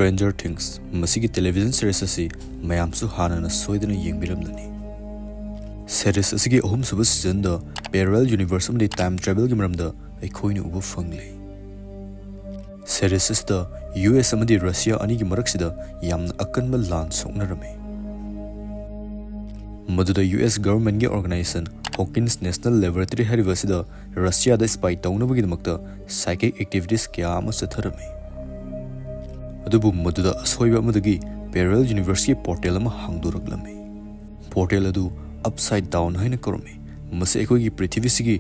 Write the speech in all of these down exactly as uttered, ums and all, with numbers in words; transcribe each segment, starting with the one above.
Stranger Things, ꯃꯁꯤꯒꯤ television series ꯑꯁꯤ ꯃꯌꯥꯝꯁꯨ ꯍꯥꯟꯅꯅ ꯁꯣꯏꯗꯅ ꯌꯦꯡꯕꯤꯔꯝꯂꯅꯤ꯫ Series ꯑꯁꯤꯒꯤ ꯑꯍꯨꯝꯁꯨꯕ seasonꯗ parallel universe ꯑꯃꯗꯤ time travelꯒꯤ ꯃꯔꯝꯗ ꯑꯩꯈꯣꯏꯅ ꯎꯕ ꯐꯪꯂꯤ꯫ Series ꯑꯁꯤꯗ ꯌꯨ ꯑꯦꯁ ꯑꯃꯗꯤ ꯔꯁꯤꯌꯥ ꯑꯅꯤꯒꯤ ꯃꯔꯛꯁꯤꯗ ꯌꯥꯝꯅ ꯑꯀꯟꯕ ꯂꯥꯟ ꯁꯣꯛꯅꯔꯝꯃꯤ꯫ ꯃꯗꯨꯗ ꯌꯨ ꯑꯦꯁ governmentꯀꯤ organization Hawkins National Laboratory ꯍꯥꯏꯔꯤꯕ ꯑꯁꯤꯗ ꯔꯁꯤꯌꯥꯗ spy ꯇꯧꯅꯕꯒꯤꯗꯃꯛꯇ psychic activities ꯀꯌꯥ ꯑꯃ ꯆꯠꯊꯔꯝꯃꯤ꯫ ꯑꯗꯨꯕꯨ ꯃꯗꯨꯗ ꯑꯁꯣꯏꯕ ꯑꯃꯗꯒꯤ parallel universeꯀꯤ portal ꯑꯃ ꯍꯥꯡꯗꯣꯔꯛꯂꯝꯃꯤ꯫ Portal ꯑꯗꯨ Upside Down ꯍꯥꯏꯅ ꯀꯧꯔꯝꯃꯤ꯫ ꯃꯁꯤ ꯑꯩꯈꯣꯏꯒꯤ ꯄ꯭ꯔꯤꯊꯤꯕꯤꯁꯤꯒꯤ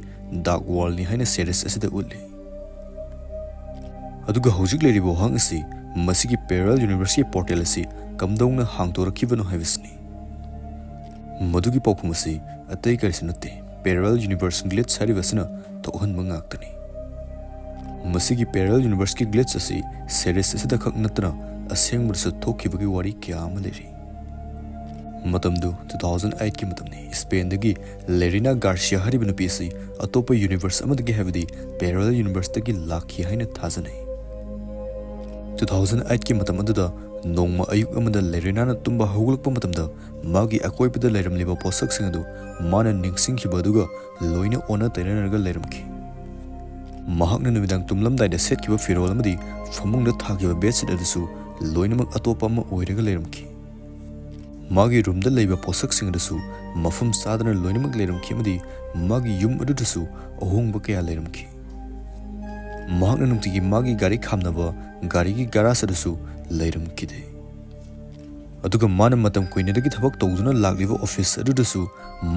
dark worldꯅꯤ ꯍꯥꯏꯅ series ꯑꯁꯤꯗ ꯎꯠꯂꯤ꯫ ꯑꯗꯨꯒ ꯍꯧꯖꯤꯛ ꯂꯩꯔꯤꯕ ꯋꯥꯍꯪ ꯑꯁꯤ, ꯃꯁꯤꯒꯤ parallel universeꯀꯤ portal ꯑꯁꯤ ꯀꯝꯗꯧꯅ ꯍꯥꯡꯗꯣꯔꯛꯈꯤꯕꯅꯣ ꯍꯥꯏꯕꯁꯤꯅꯤ꯫ ꯃꯗꯨꯒꯤ ꯄꯥꯎꯈꯨꯝ ꯑꯁꯤ ꯑꯇꯩ ꯀꯔꯤꯁꯨ ꯅꯠꯇꯦ, parallel universe glitch ꯍꯥꯏꯔꯤꯕ ꯑꯁꯤꯅ ꯊꯣꯛꯍꯟꯕ ꯉꯥꯛꯇꯅꯤ꯫ ꯃꯁꯤꯒꯤ parallel universeꯀꯤ glitch ꯑꯁꯤ series ꯑꯁꯤꯗ ꯈꯛ ꯅꯠꯇꯅ ꯑꯁꯦꯡꯕꯗꯁꯨ ꯊꯣꯛꯈꯤꯕꯒꯤ ꯋꯥꯔꯤ ꯀꯌꯥ ꯑꯃ ꯂꯩꯔꯤ꯫ ꯃꯇꯝꯗꯨ two thousand eightꯀꯤ ꯃꯇꯝꯅꯤ꯫ Spainꯗꯒꯤ Llerena Garcia ꯍꯥꯏꯔꯤꯕ ꯅꯨꯄꯤ ꯑꯁꯤ ꯑꯇꯣꯞꯄ universe ꯑꯃꯗꯒꯤ, ꯍꯥꯏꯕꯗꯤ parallel universeꯇꯒꯤ ꯂꯥꯛꯈꯤ ꯍꯥꯏꯅ ꯊꯥꯖꯅꯩ꯫ Two thousand eightꯀꯤ ꯃꯇꯝ ꯑꯗꯨꯗ ꯅꯣꯡꯃ ꯑꯌꯨꯛ ꯑꯃꯗ Llerenaꯅ ꯇꯨꯝꯕ ꯍꯧꯒꯠꯂꯛꯄ ꯃꯇꯝꯗ ꯃꯥꯒꯤ ꯑꯀꯣꯏꯕꯗ ꯂꯩꯔꯝꯂꯤꯕ ꯄꯣꯠꯁꯛꯁꯤꯡ ꯑꯗꯨ ꯃꯥꯅ ꯅꯤꯡꯁꯤꯡꯈꯤꯕ ꯑꯗꯨꯒ ꯂꯣꯏꯅ ꯑꯣꯟꯅ ꯇꯩꯅꯅꯔꯒ ꯂꯩꯔꯝꯈꯤ꯫ ꯃꯍꯥꯛꯅ ꯅꯨꯃꯤꯗꯥꯡ ꯇꯨꯝꯂꯝꯗꯥꯏꯗ ꯁꯦꯠꯈꯤꯕ ꯐꯤꯔꯣꯜ ꯑꯃꯗꯤ ꯐꯃꯨꯡꯗ ꯊꯥꯈꯤꯕ bedsheet ꯑꯗꯨꯁꯨ ꯂꯣꯏꯅꯃꯛ ꯑꯇꯣꯞꯄ ꯑꯃ ꯑꯣꯏꯔꯒ ꯂꯩꯔꯝꯈꯤ꯫ ꯃꯥꯒꯤ roomꯗ ꯂꯩꯕ ꯄꯣꯠꯁꯛꯁꯤꯡ ꯑꯗꯨꯁꯨ ꯃꯐꯝ ꯆꯥꯗꯅ ꯂꯣꯏꯅꯃꯛ ꯂꯩꯔꯝꯈꯤ ꯑꯃꯗꯤ ꯃꯥꯒꯤ ꯌꯨꯝ ꯑꯗꯨꯗꯁꯨ ꯑꯍꯣꯡꯕ ꯀꯌꯥ ꯂꯩꯔꯝꯈꯤ꯫ ꯃꯍꯥꯛꯅ ꯅꯨꯡꯇꯤꯒꯤ ꯃꯥꯒꯤ ꯒꯥꯔꯤ ꯈꯥꯝꯅꯕ ꯒꯥꯔꯤꯒꯤ garage ꯑꯗꯨꯁꯨ ꯂꯩꯔꯝꯈꯤꯗꯦ꯫ ꯑꯗꯨꯒ ꯃꯥꯅ ꯃꯇꯝ ꯀꯨꯏꯅꯗꯒꯤ ꯊꯕꯛ ꯇꯧꯗꯨꯅ ꯂꯥꯛꯂꯤꯕ office ꯑꯗꯨꯗꯁꯨ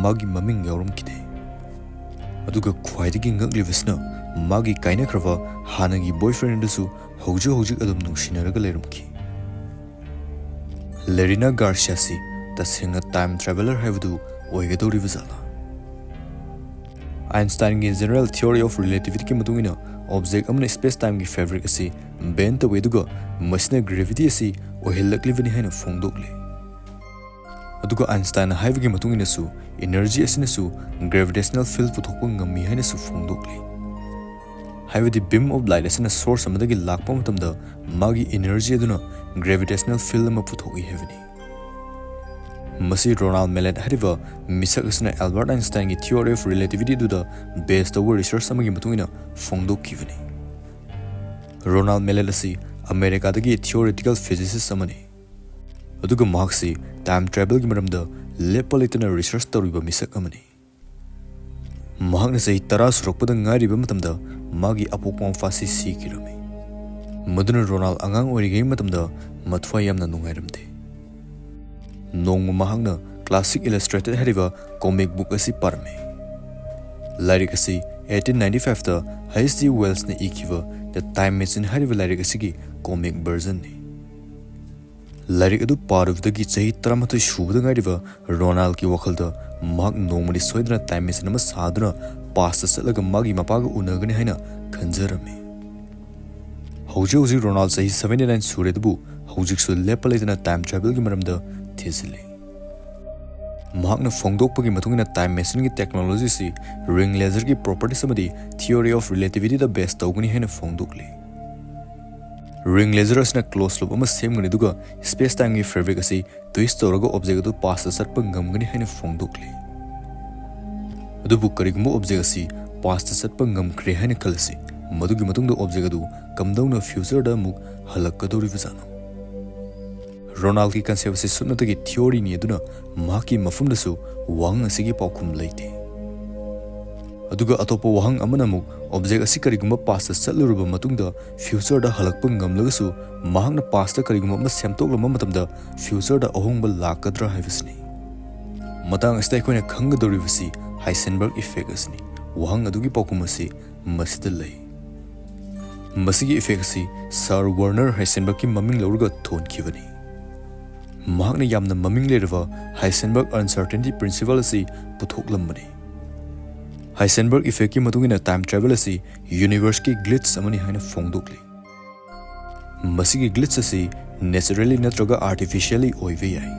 ꯃꯥꯒꯤ ꯃꯃꯤꯡ ꯌꯥꯎꯔꯝꯈꯤꯗꯦ꯫ ꯑꯗꯨꯒ ꯈ꯭ꯋꯥꯏꯗꯒꯤ ꯉꯛꯂꯤꯕꯁꯤꯅ, ꯃꯥꯒꯤ ꯀꯥꯏꯅꯈ꯭ꯔꯕ ꯍꯥꯟꯅꯒꯤ boyfriend ꯑꯗꯨꯁꯨ ꯍꯧꯖꯤꯛ ꯍꯧꯖꯤꯛ ꯑꯗꯨꯝ ꯅꯨꯡꯁꯤꯅꯔꯒ ꯂꯩꯔꯝꯈꯤ꯫ Llerenaꯒꯤ Garciaꯁꯤ ꯇꯁꯦꯡꯅ time traveller ꯍꯥꯏꯕꯗꯨ ꯑꯣꯏꯒꯗꯧꯔꯤꯕ ꯖꯥꯠꯂꯥ? Einsteinꯒꯤ general theory of relativityꯒꯤ ꯃꯇꯨꯡ ꯏꯟꯅ, object ꯑꯃꯅ space timeꯒꯤ fabric ꯑꯁꯤ bend ꯇꯧꯏ, ꯑꯗꯨꯒ ꯃꯁꯤꯅ gravity ꯑꯁꯤ ꯑꯣꯏꯍꯜꯂꯛꯂꯤꯕꯅꯤ ꯍꯥꯏꯅ ꯐꯣꯡꯗꯣꯛꯂꯤ꯫ ꯑꯗꯨꯒ Einstein ꯍꯥꯏꯕꯒꯤ ꯃꯇꯨꯡ ꯏꯟꯅꯁꯨ, energy ꯑꯁꯤꯅꯁꯨ gravitational field ꯄꯨꯊꯣꯛꯄ ꯉꯝꯃꯤ ꯍꯥꯏꯅꯁꯨ ꯐꯣꯡꯗꯣꯛꯂꯤ꯫ ꯍꯥꯏꯕꯗꯤ beam of light ꯑꯁꯤꯅ source ꯑꯃꯗꯒꯤ ꯂꯥꯛꯄ ꯃꯇꯝꯗ ꯃꯥꯒꯤ energy ꯑꯗꯨꯅ gravitational field ꯑꯃ ꯄꯨꯊꯣꯛꯏ ꯍꯥꯏꯕꯅꯤ꯫ ꯃꯁꯤ ꯔꯣꯅꯥꯜꯗ ꯃꯦꯂꯦꯠ ꯍꯥꯏꯔꯤꯕ ꯃꯤꯁꯛ ꯑꯁꯤꯅ ꯑꯦꯜꯕꯔꯠ ꯑꯥꯏꯟꯁꯇꯥꯏꯟꯒꯤ theory of relativity ꯑꯗꯨꯗ base ꯇꯧꯕ research ꯑꯃꯒꯤ ꯃꯇꯨꯡ ꯏꯟꯅ ꯐꯣꯡꯗꯣꯛꯈꯤꯕꯅꯤ꯫ ꯔꯣꯅꯥꯜꯗ ꯃꯦꯂꯦꯠ ꯑꯁꯤ ꯑꯃꯦꯔꯤꯀꯥꯗꯒꯤ theoretical physicist ꯑꯃꯅꯤ, ꯑꯗꯨꯒ ꯃꯍꯥꯛꯁꯤ time travelꯒꯤ ꯃꯔꯝꯗ ꯂꯦꯞꯄ ꯂꯩꯇꯅ research ꯇꯧꯔꯤꯕ ꯃꯤꯁꯛ ꯑꯃꯅꯤ꯫ ꯃꯍꯥꯛꯅ ꯆꯍꯤ ꯇꯔꯥ ꯁꯨꯔꯛꯄꯗ ꯉꯥꯏꯔꯤꯕ ꯃꯇꯝꯗ ꯃꯥꯒꯤ ꯑꯄꯣꯛꯄ ꯃꯄꯥꯁꯤ ꯁꯤꯈꯤꯔꯝꯃꯤ, ꯃꯗꯨꯅ ꯔꯣꯅꯥꯜꯗ ꯑꯉꯥꯡ ꯑꯣꯏꯔꯤꯉꯩ ꯃꯇꯝꯗ ꯃꯊ꯭ꯋꯥꯏ ꯌꯥꯝꯅ ꯅꯨꯡꯉꯥꯏꯔꯝꯗꯦ꯫ ꯅꯣꯡꯃ ꯃꯍꯥꯛꯅ Classic Illustrated ꯍꯥꯏꯔꯤꯕ comic book ꯑꯁꯤ ꯄꯥꯔꯝꯃꯤ꯫ ꯂꯥꯏꯔꯤꯛ ꯑꯁꯤ eighteen ninety fiveꯇ H G Wellsꯅ ꯏꯈꯤꯕ The Time Machine ꯍꯥꯏꯔꯤꯕ ꯂꯥꯏꯔꯤꯛ ꯑꯁꯤꯒꯤ comic versionꯅꯤ꯫ ꯂꯥꯏꯔꯤꯛ ꯑꯗꯨ ꯄꯥꯔꯨꯕꯗꯒꯤ ꯆꯍꯤ ꯇꯔꯥꯃꯥꯊꯣꯏ ꯁꯨꯕꯗ ꯉꯥꯏꯔꯤꯕ ꯔꯣꯅꯥꯜꯗꯀꯤ ꯋꯥꯈꯜꯗ ꯃꯍꯥꯛ ꯅꯣꯡꯃꯗꯤ ꯁꯣꯏꯗꯅ time machine ꯑꯃ ꯁꯥꯗꯨꯅ pastꯇ ꯆꯠꯂꯒ ꯃꯥꯒꯤ ꯃꯄꯥꯒ ꯎꯅꯒꯅꯤ ꯍꯥꯏꯅ ꯈꯟꯖꯔꯝꯃꯤ꯫ ꯍꯧꯖꯤꯛ ꯍꯧꯖꯤꯛ ꯔꯣꯅꯥꯜꯗ ꯆꯍꯤ seventy nine ꯁꯨꯔꯦ, ꯑꯗꯨꯕꯨ ꯍꯧꯖꯤꯛꯁꯨ ꯂꯦꯞꯄ ꯂꯩꯇꯅ time travelꯒꯤ ꯃꯔꯝꯗ ꯊꯤꯖꯤꯜꯂꯤ꯫ ꯃꯍꯥꯛꯅ ꯐꯣꯡꯗꯣꯛꯄꯒꯤ ꯃꯇꯨꯡ ꯏꯟꯅ time machineꯒꯤ technologyꯁꯤ ring laserꯒꯤ properties ꯑꯃꯗꯤ theory of relativityꯗ base ꯇꯧꯒꯅꯤ ꯍꯥꯏꯅ ꯐꯣꯡꯗꯣꯛꯂꯤ꯫ Ring laser ꯑꯁꯤꯅ closed loop ꯑꯃ ꯁꯦꯝꯒꯅꯤ, ꯑꯗꯨꯒ space timeꯒꯤ fabric ꯑꯁꯤ twist ꯇꯧꯔꯒ object ꯑꯗꯨ pastꯇ ꯆꯠꯄ ꯉꯝꯒꯅꯤ ꯍꯥꯏꯅ ꯐꯣꯡꯗꯣꯛꯂꯤ꯫ ꯑꯗꯨꯕꯨ ꯀꯔꯤꯒꯨꯝꯕ object ꯑꯁꯤ pastꯇ ꯆꯠꯄ ꯉꯝꯈ꯭ꯔꯦ ꯍꯥꯏꯅ ꯈꯜꯂꯁꯤ, ꯃꯗꯨꯒꯤ ꯃꯇꯨꯡꯗ object ꯑꯗꯨ ꯀꯝꯗꯧꯅ futureꯗ ꯑꯃꯨꯛ ꯍꯜꯂꯛꯀꯗꯧꯔꯤꯕꯖꯥꯠꯅꯣ? ꯔꯣꯅꯥꯜꯗꯀꯤ concept ꯑꯁꯤ ꯁꯨꯞꯅꯇꯒꯤ theoryꯅꯤ, ꯑꯗꯨꯅ ꯃꯍꯥꯛꯀꯤ ꯃꯐꯝꯗꯁꯨ ꯋꯥꯍꯪ ꯑꯁꯤꯒꯤ ꯄꯥꯎꯈꯨꯝ ꯂꯩꯇꯦ꯫ ꯑꯗꯨꯒ ꯑꯇꯣꯞꯄ ꯋꯥꯍꯪ ꯑꯃꯅ ꯑꯃꯨꯛ object ꯑꯁꯤ ꯀꯔꯤꯒꯨꯝꯕ pastꯇ ꯆꯠꯂꯨꯔꯕ ꯃꯇꯨꯡꯗ futureꯗ ꯍꯜꯂꯛꯄ ꯉꯝꯂꯒꯁꯨ ꯃꯍꯥꯛꯅ pastꯇ ꯀꯔꯤꯒꯨꯝꯕ ꯑꯃ ꯁꯦꯝꯗꯣꯛꯂꯝꯕ ꯃꯇꯝꯗ futureꯗ ꯑꯍꯣꯡꯕ ꯂꯥꯛꯀꯗ꯭ꯔꯥ ꯍꯥꯏꯕꯁꯤꯅꯤ꯫ ꯃꯇꯥꯡ ꯑꯁꯤꯗ ꯑꯩꯈꯣꯏꯅ ꯈꯪꯒꯗꯧꯔꯤꯕꯁꯤ Heisenberg effect ꯑꯁꯤꯅꯤ꯫ ꯋꯥꯍꯪ ꯑꯗꯨꯒꯤ ꯄꯥꯎꯈꯨꯝ ꯑꯁꯤ ꯃꯁꯤꯗ ꯂꯩ꯫ ꯃꯁꯤꯒꯤ effect ꯑꯁꯤ Sir Werner Heisenbergꯀꯤ ꯃꯃꯤꯡ ꯂꯧꯔꯒ ꯊꯣꯟꯈꯤꯕꯅꯤ꯫ ꯃꯍꯥꯛꯅ ꯌꯥꯝꯅ ꯃꯃꯤꯡ ꯂꯩꯔꯕ Heisenberg uncertainty principle ꯑꯁꯤ ꯄꯨꯊꯣꯛꯂꯝꯕꯅꯤ꯫ Heisenberg effectꯀꯤ ꯃꯇꯨꯡ ꯏꯟꯅ time travel ꯑꯁꯤ universeꯀꯤ glitch ꯑꯃꯅꯤ ꯍꯥꯏꯅ ꯐꯣꯡꯗꯣꯛꯂꯤ꯫ ꯃꯁꯤꯒꯤ glitch ꯑꯁꯤ naturally ꯅꯠꯇ꯭ꯔꯒ artificially ꯑꯣꯏꯕ ꯌꯥꯏ꯫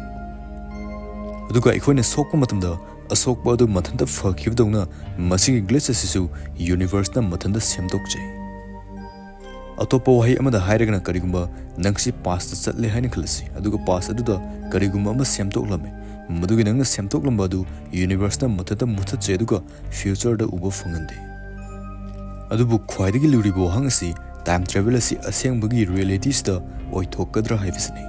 ꯑꯗꯨꯒ ꯑꯩꯈꯣꯏꯅ ꯁꯣꯛꯄ ꯃꯇꯝꯗ ꯑꯁꯣꯛꯄ ꯑꯗꯨ ꯃꯊꯟꯇ ꯐꯈꯤꯕꯗꯧꯅ ꯃꯁꯤꯒꯤ glitch ꯑꯁꯤꯁꯨ universeꯅ ꯃꯊꯟꯇ ꯁꯦꯝꯗꯣꯛꯆꯩ꯫ ꯑꯇꯣꯞꯄ ꯋꯥꯍꯩ ꯑꯃꯗ ꯍꯥꯏꯔꯒꯅ, ꯀꯔꯤꯒꯨꯝꯕ ꯅꯪꯁꯤ pastꯇ ꯆꯠꯂꯦ ꯍꯥꯏꯅ ꯈꯜꯂꯁꯤ, ꯑꯗꯨꯒ past ꯑꯗꯨꯗ ꯀꯔꯤꯒꯨꯝꯕ ꯑꯃ ꯁꯦꯝꯗꯣꯛꯂꯝꯃꯦ, ꯃꯗꯨꯒꯤ ꯅꯪꯅ ꯁꯦꯝꯗꯣꯛꯂꯝꯕ ꯑꯗꯨ universeꯅ ꯃꯊꯟꯇ ꯃꯨꯊꯠꯆꯩ, ꯑꯗꯨꯒ futureꯗ ꯎꯕ ꯐꯪꯍꯟꯗꯦ꯫ ꯑꯗꯨꯕꯨ ꯈ꯭ꯋꯥꯏꯗꯒꯤ ꯂꯨꯔꯤꯕ ꯋꯥꯍꯪ ꯑꯁꯤ time travel ꯑꯁꯤ ꯑꯁꯦꯡꯕꯒꯤ realityꯁꯤꯗ ꯑꯣꯏꯊꯣꯛꯀꯗ꯭ꯔꯥ ꯍꯥꯏꯕꯁꯤꯅꯤ꯫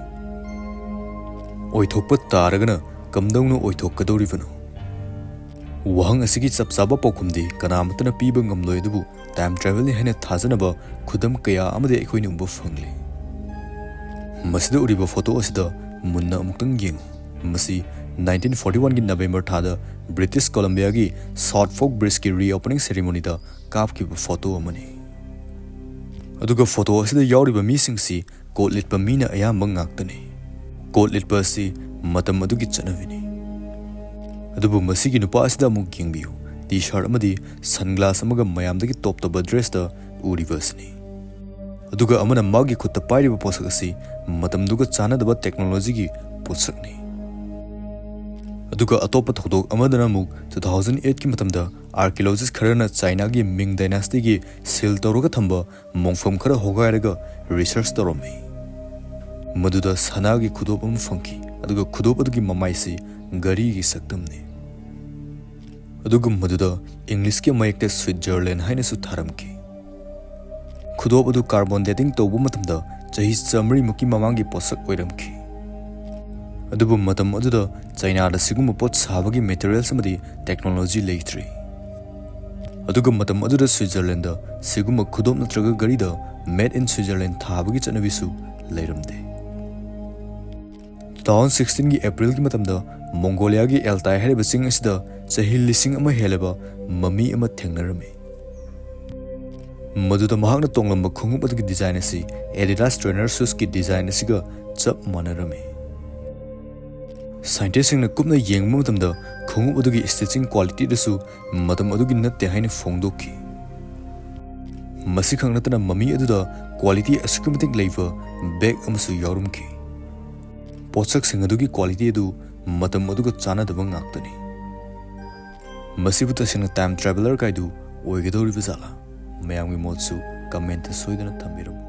ꯑꯣꯏꯊꯣꯛꯄ ꯇꯥꯔꯒꯅ ꯀꯝꯗꯧꯅ ꯑꯣꯏꯊꯣꯛꯀꯗꯧꯔꯤꯕꯅꯣ? ꯋꯥꯍꯪ ꯑꯁꯤꯒꯤ ꯆꯞ ꯆꯥꯕ ꯄꯥꯎꯈꯨꯝꯗꯤ ꯀꯅꯥꯃꯠꯇꯅ ꯄꯤꯕ ꯉꯝꯂꯣꯏ, ꯑꯗꯨꯕꯨ time travelꯅꯤ ꯍꯥꯏꯅ ꯊꯥꯖꯅꯕ ꯈꯨꯗꯝ ꯀꯌꯥ ꯑꯃꯗꯤ ꯑꯩꯈꯣꯏꯅ ꯎꯕ ꯐꯪꯂꯤ꯫ ꯃꯁꯤꯗ ꯎꯔꯤꯕ photo ꯑꯁꯤꯗ ꯃꯨꯟꯅ ꯑꯃꯨꯛꯇꯪ ꯌꯦꯡꯉꯨ꯫ ꯃꯁꯤ nineteen forty oneꯒꯤ November ꯊꯥꯗ British Columbiaꯒꯤ Southfork Bridgeꯀꯤ reopening ceremonyꯗ ꯀꯥꯞꯈꯤꯕ photo ꯑꯃꯅꯤ꯫ ꯑꯗꯨꯒ photo ꯑꯁꯤꯗ ꯌꯥꯎꯔꯤꯕ ꯃꯤꯁꯤꯡꯁꯤ coat ꯂꯤꯠꯄ ꯃꯤꯅ ꯑꯌꯥꯝꯕ ꯉꯥꯛꯇꯅꯤ꯫ Coat ꯂꯤꯠꯄ ꯑꯁꯤ ꯃꯇꯝ ꯑꯗꯨꯒꯤ ꯆꯠꯅꯕꯤꯅꯤ꯫ ꯑꯗꯨꯕꯨ ꯃꯁꯤꯒꯤ ꯅꯨꯄꯥ ꯑꯁꯤꯗ ꯑꯃꯨꯛ ꯌꯦꯡꯕꯤꯌꯨ, T-shirt ꯑꯃꯗꯤ sunglass ꯑꯃꯒ ꯃꯌꯥꯝꯗꯒꯤ top ꯇꯧꯕ dressꯇ ꯎꯔꯤꯕ ꯑꯁꯤꯅꯤ꯫ ꯑꯗꯨꯒ ꯑꯃꯅ ꯃꯥꯒꯤ ꯈꯨꯠꯇ ꯄꯥꯏꯔꯤꯕ ꯄꯣꯠꯁꯛ ꯑꯁꯤ ꯃꯇꯝꯗꯨꯒ ꯆꯥꯟꯅꯗꯕ technologyꯒꯤ ꯄꯣꯠꯁꯛꯅꯤ꯫ ꯑꯗꯨꯒ ꯑꯇꯣꯞꯄ ꯊꯧꯗꯣꯛ ꯑꯃꯗꯅ ꯑꯃꯨꯛ two thousand eightꯀꯤ ꯃꯇꯝꯗ archaeologist ꯈꯔꯅ Chinaꯒꯤ Ming dynastyꯒꯤ seal ꯇꯧꯔꯒ ꯊꯝꯕ ꯃꯣꯡꯐꯝ ꯈꯔ ꯍꯣꯒꯥꯏꯔꯒ research ꯇꯧꯔꯝꯃꯤ꯫ ꯃꯗꯨꯗ ꯁꯅꯥꯒꯤ ꯈꯨꯗꯣꯞ ꯑꯃ ꯐꯪꯈꯤ, ꯑꯗꯨꯒ ꯈꯨꯗꯣꯞ ꯑꯗꯨꯒꯤ ꯃꯃꯥꯏꯁꯤ ꯘꯔꯤꯒꯤ ꯁꯛꯇꯝꯅꯤ꯫ ꯑꯗꯨꯒ ꯃꯗꯨꯗ Englishꯀꯤ ꯃꯌꯦꯛꯇ Switzerland ꯍꯥꯏꯅꯁꯨ ꯊꯥꯔꯝꯈꯤ꯫ ꯈꯨꯗꯣꯞ ꯑꯗꯨ carbon dating ꯇꯧꯕ ꯃꯇꯝꯗ ꯆꯍꯤ ꯆꯥꯃꯔꯤꯃꯨꯛꯀꯤ ꯃꯃꯥꯡꯒꯤ ꯄꯣꯠꯁꯛ ꯑꯣꯏꯔꯝꯈꯤ꯫ ꯑꯗꯨꯕꯨ ꯃꯇꯝ ꯑꯗꯨꯗ Chinaꯗ ꯁꯤꯒꯨꯝꯕ ꯄꯣꯠ ꯁꯥꯕꯒꯤ materials ꯑꯃꯗꯤ technology ꯂꯩꯇ꯭ꯔꯤ꯫ ꯑꯗꯨꯒ ꯃꯇꯝ ꯑꯗꯨꯗ Switzerlandꯗ ꯁꯤꯒꯨꯝꯕ ꯈꯨꯗꯣꯞ ꯅꯠꯇ꯭ꯔꯒ ꯘꯔꯤꯗ Made in Switzerland ꯊꯥꯕꯒꯤ ꯆꯠꯅꯕꯤꯁꯨ ꯂꯩꯔꯝꯗꯦ꯫ Two thousand sixteenꯒꯤ Aprilꯒꯤ ꯃꯇꯝꯗ Mongoliaꯒꯤ Altai ꯍꯥꯏꯔꯤꯕ ꯆꯤꯡ ꯑꯁꯤꯗ ꯆꯍꯤ ꯂꯤꯁꯤꯡ ꯑꯃ ꯍꯦꯜꯂꯕ mummy ꯑꯃ ꯊꯦꯡꯅꯔꯝꯃꯤ꯫ ꯃꯗꯨꯗ ꯃꯍꯥꯛꯅ ꯇꯣꯡꯂꯝꯕ ꯈꯣꯡꯎꯞ ꯑꯗꯨꯒꯤ design ꯑꯁꯤ Adidas trainer shoesꯀꯤ design ꯑꯁꯤꯒ ꯆꯞ ꯃꯥꯟꯅꯔꯝꯃꯤ꯫ Scientistꯁꯤꯡꯅ ꯀꯨꯞꯅ ꯌꯦꯡꯕ ꯃꯇꯝꯗ ꯈꯣꯡꯎꯞ ꯑꯗꯨꯒꯤ stitching qualityꯗꯁꯨ ꯃꯇꯝ ꯑꯗꯨꯒꯤ ꯅꯠꯇꯦ ꯍꯥꯏꯅ ꯐꯣꯡꯗꯣꯛꯈꯤ꯫ ꯃꯁꯤꯈꯛ ꯅꯠꯇꯅ mummy ꯑꯗꯨꯗ quality ꯑꯁꯨꯛꯀꯤ ꯃꯇꯤꯛ ꯂꯩꯕ bag ꯑꯃꯁꯨ ꯌꯥꯎꯔꯝꯈꯤ꯫ ꯄꯣꯠꯁꯛꯁꯤꯡ ꯑꯗꯨꯒꯤ quality ꯑꯗꯨ ꯃꯇꯝ ꯑꯗꯨꯒ ꯆꯥꯟꯅꯗꯕ ꯉꯥꯛꯇꯅꯤ꯫ ꯃꯁꯤꯕꯨ ꯇꯁꯦꯡꯅ time traveller ꯀꯥꯏꯗꯨ ꯑꯣꯏꯒꯗꯧꯔꯤꯕ ꯖꯥꯠꯂꯥ? ꯃꯌꯥꯝꯒꯤ ꯃꯣꯠꯁꯨ comment ꯁꯣꯏꯗꯅ ꯊꯝꯕꯤꯔꯝꯃꯨ꯫